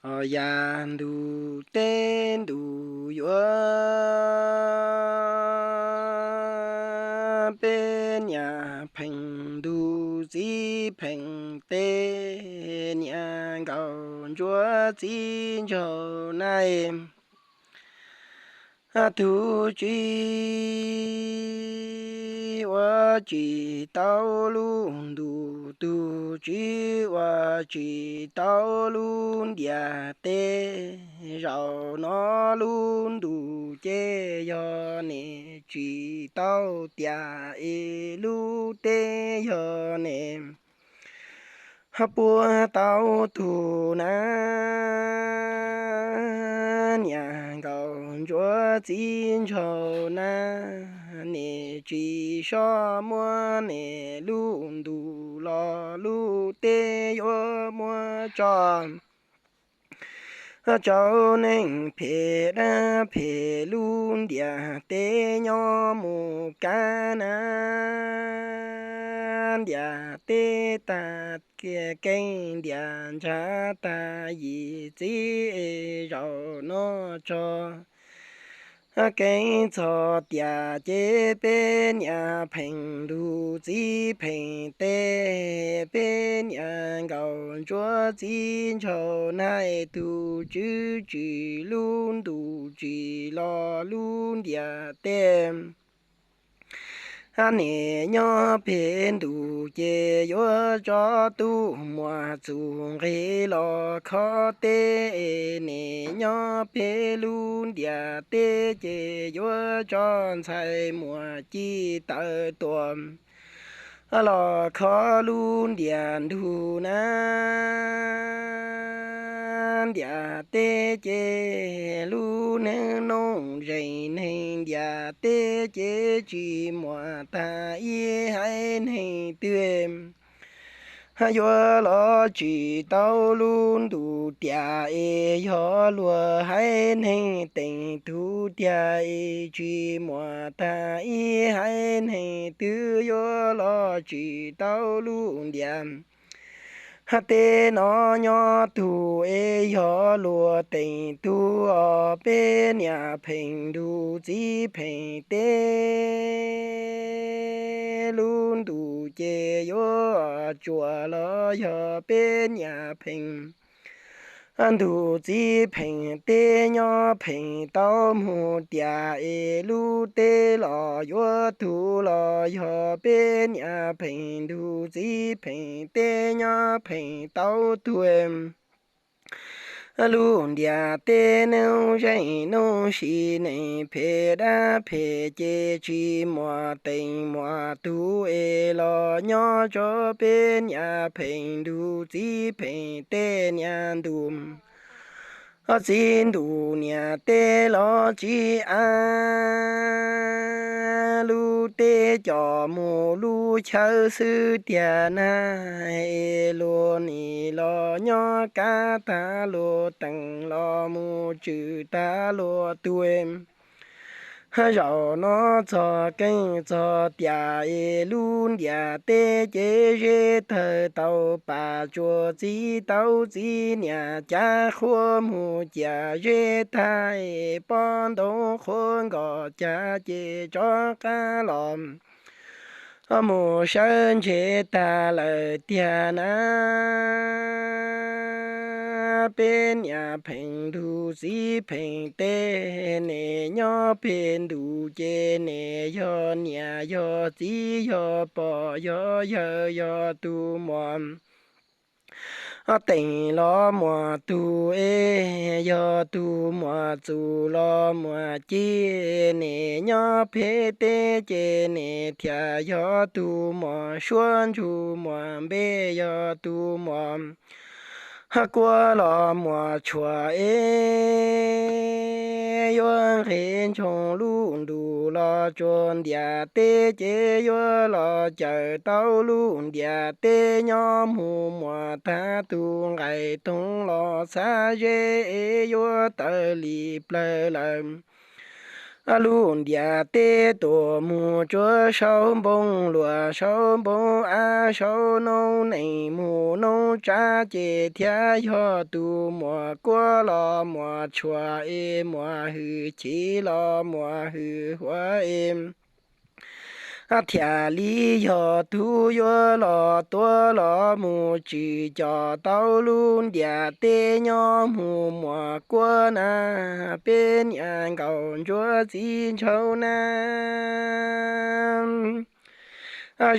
Los yam ntuj teb ntuj yuav, peb niam pheej ntuj txiv pheej teb, niam nkauj ntsuab txiv nraug nab. Tus tswv ua tsis tau lub ntuj, tus tswv ua tsis tau lub ntiaj teb. Zaum no lub ntuj ces yog niam tsis tau tiam, es lub teb yog niam puag tau tug na. Niam nkauj ntsuab txiv nraug nab, niam tsis soj muab niam lub ntuj los, lub teb yuav muab tso rau neeg phem dab phem. Lub ntiaj teb nyob mus kab na, ntiaj teb tag keeb, ntiaj ntshav tag yim txij, es zaum no tso keeb txog tiam ces peb niam pheej ntuj txiv pheej teb, peb niam nkauj ntsuab txiv nraug nab. Tus tswv tsim lub ntuj tsim los lub ntiaj teb, niam nyob pem ntuj ces yuav tso tub muam txuj nqi los khob teb. Niam nyob pem lub ntiaj teb ces yuav tso ntxhais muam ci taw tuam los khob lub ntiaj ntug na. Ntiaj teb ces lub neej noog zeeg neeg, ntiaj teb ces tsis muaj tag ib haiv neeg twg yuav los tsim tau lub ntuj tiag, es yog luag haiv neeg teem tug tiag, es tsis muaj tag ib haiv neeg twg yuav los tsim tau lub ntiaj teb no nyob tug. Es yog luag teem tug os, peb niam pheej ntuj txiv pheej teb, lub ntuj ces yuav tsuas los yog peb niam pheej ntuj txiv pheej teb nyob pheej tau mus tiag, es lub teb los yuav tug los yog peb niam pheej ntuj txiv pheej teb nyob pheej tau tug. Lub ntiaj teb noog zeeg noog sis neeg phem dab phem ces tsis muaj teem muaj tug, es los nyob tso peb niam pheej ntuj txiv pheej teb, niam ntuj txiv ntuj niam teb los tsis av. Lub teb coj mus lub chaw xwb tiag na, es luag nim los nyob kab tag, luag teem los mus tswm tag luag tug. Zaum no txog keeb txog tiam, es lub ntiaj teb ces zeb tawg tau pas tsuas, txiv tau txiv niam cav qhuav mus ciam zeb tag, es pob ntoo qhuav nkos cav ces rov qab los mus sawv ntseg tag lawm tiag na. Peb niam pheej ntuj txiv pheej teb, nim nyob pem ntuj ces nim yog niam yog txiv yog pog yog yawg yog tus muam teem los muam tug, es yog tus muam txuj los muam ci. Nim nyob pem teb ces nim thiaj yog tus muam suab ntsuj muam npe, yog tus muam kuab los muam tshuaj es yuav nqis ntsoog lub ntuj los tsuas, ntiaj teb ces yuav los cawm tau lub ntiaj teb nyob mus muam tag, tus nqaij toog los xav zeb es yuav tawg li plawg lawm. Lub ntiaj teb tuaj mus tsuav saub npoo luam, saub npoo av, saub noob neej mus noob tsab, ces thiaj yog tus muaj kuab los muaj tshuaj es muaj hwj chim los muaj hwj huam es thiaj li yog tus yuav los tuav los mus tswj coj tau lub ntiaj teb nyob mus muaj kuab na. Peb niam nkauj ntsuag txiv ntshaum na,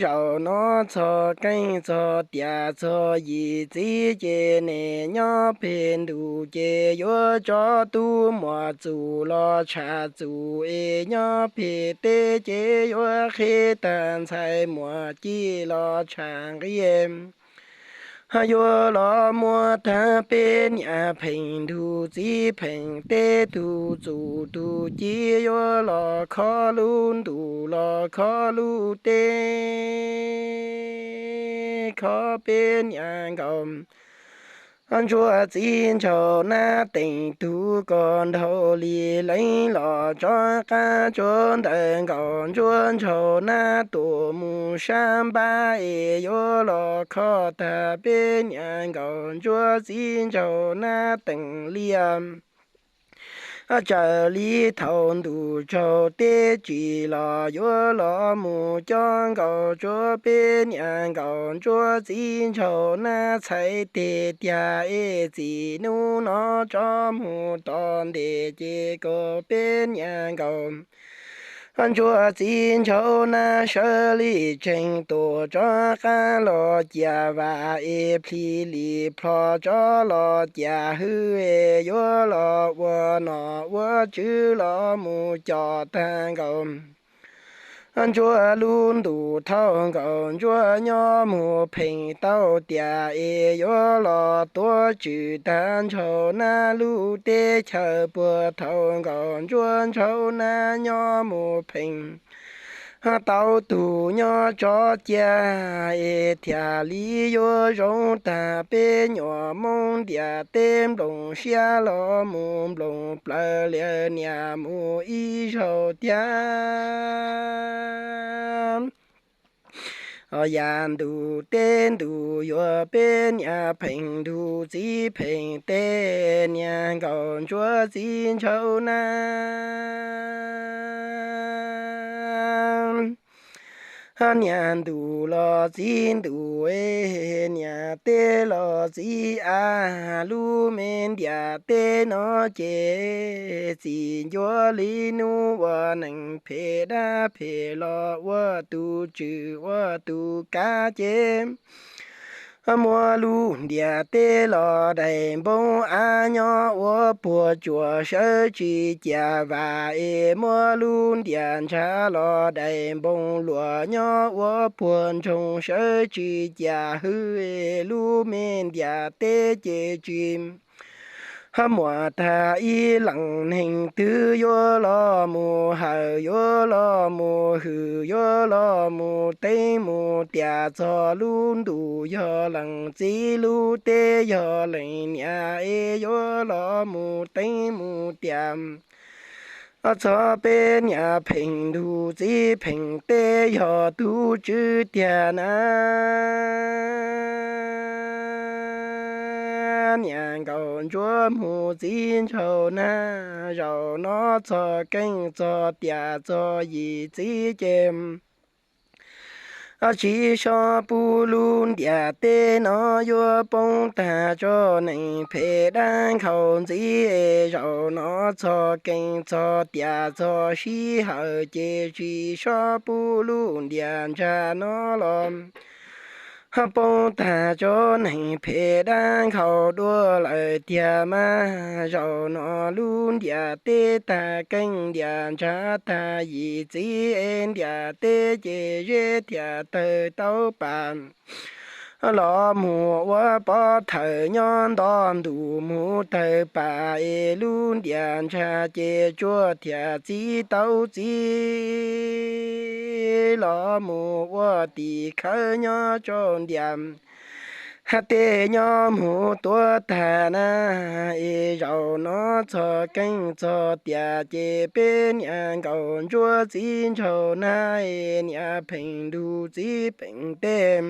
zaum no txog keej txog tiam txog yim txiv ces nej nyob pem ntuj ces yuav tso tus muaj txuj los tshaj txuj es nyob pem teb ces yuav qhib tag ntxhais muaj ci los tshaj nqi. Yuav los muab tag peb niam pheej ntuj txiv pheej teb, tus txuj tus ci yuav los kho lub ntuj los kho lub teb, kho peb niam nkauj ntsuag txiv ntshaum na. Teej tug koj nraug li leej los tso qab tsuag ntawm nkauj ntsuag ntshaum na, tuaj mus sab npab es yuav los kho tag peb niam nkauj ntsuag txiv ntshaum na. Teej liaj tsawg li thaum ntuj tsaus teb tsim los yuav los mus coj nkaus tsuav peb niam nkauj ntsuag txiv ntshaum na. Txhais tes tiag es txij hnub no tso mus tom ntej ces kom peb niam nkauj ntsuag txiv ntshaum na sawv li tsees tuaj tso qab los cia vam es plhis li plho tso los cia hwj es yuav los ua nom ua tswv los mus coj tag nkaus ntsuag lub ntuj, thaum nkaus ntsuag nyob mus pheej tau tiag es yuav los tuav tswj tag ntshaum na lub teb chaws puag. Thaum nkaus ntsuag ntshaum na nyob mus pheej tau tus nyob tso cia es thiaj li yuav zoo tag peb nyuam Hmoob ntiaj teb. Nplooj siab los mus nplooj plawv liab niam mus ib zaug thiab. Yam ntuj teb ntuj yuav peb niam pheej ntuj txiv pheej teb, niam nkaus ntsuag txiv ntshaum na. Niam ntuj los txiv ntuj, niam teb los txiv av, lub me ntiaj teb no ces txij ncua li hnub ua neej phem dab phem los ua tus tswj ua tus kav ces muab lub ntiaj teb los daim npoo av nyob ua puag tsuas sawv tsis cia vam es muab lub ntiaj ntsha los daim npoo luam nyob ua puag ntsoog sawv tsis cia hwj es lub me ntiaj teb ces tsis muaj tag ib leej neeg twg yuav los mus hawm, yuav los mus hwm, yuav los mus teeb mus tiam txog lub ntuj yog leej txiv, lub teb yog leej niam es yuav los mus teeb mus tiam txog peb niam pheej ntuj txiv pheej teb yog tus tswj tiag na. Niam nkaus ntsuag mus txiv ntshaum na, zaum no txog keej txog tiam txog yim txiv ces tsis so pub lub ntiaj teb no yuav poob tag tso neeg phem dab nkhaus ntxiv. Zaum no txog keej txog tiam txog sij hawm ces tsis so pub lub ntiaj ntsha no los poob tag tso neeg phem dab nkhaus dua lawm tiag mas. Zaum no lub ntiaj teb tag keej ntiaj ntsha tag yim txiv es ntiaj teb ces zeb thiaj tawg tau pas los mus ua pov thawj nyob nto ntuj mus tawg pas es lub ntiaj ntsha ces tsuas thiaj txiv tau txiv los mus ua tim khawv nyob rau ntiaj Hais tias nyob mus tuav tag na, es zaum no txog keeb txog tiam ces peb niam nkauj ntsuab txiv nraug na, es niam pheej ntuj txiv pheej teb.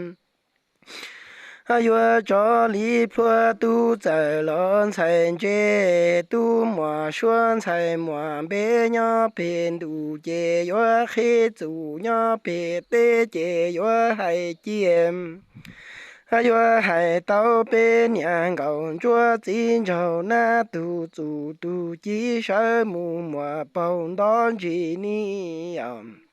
Yuav tso li plhuav tub txawm los ntxhais ntse, tub muam suav ntxhais muam npe nyob pem ntuj ces yuav qhib txuj nyob pem teb ces yuav hais cia. Yuav hais tau peb niam nkauj ntsuab txiv nraug na, tus txuj tus ci sawv mus muaj paug nto ntsis ni os.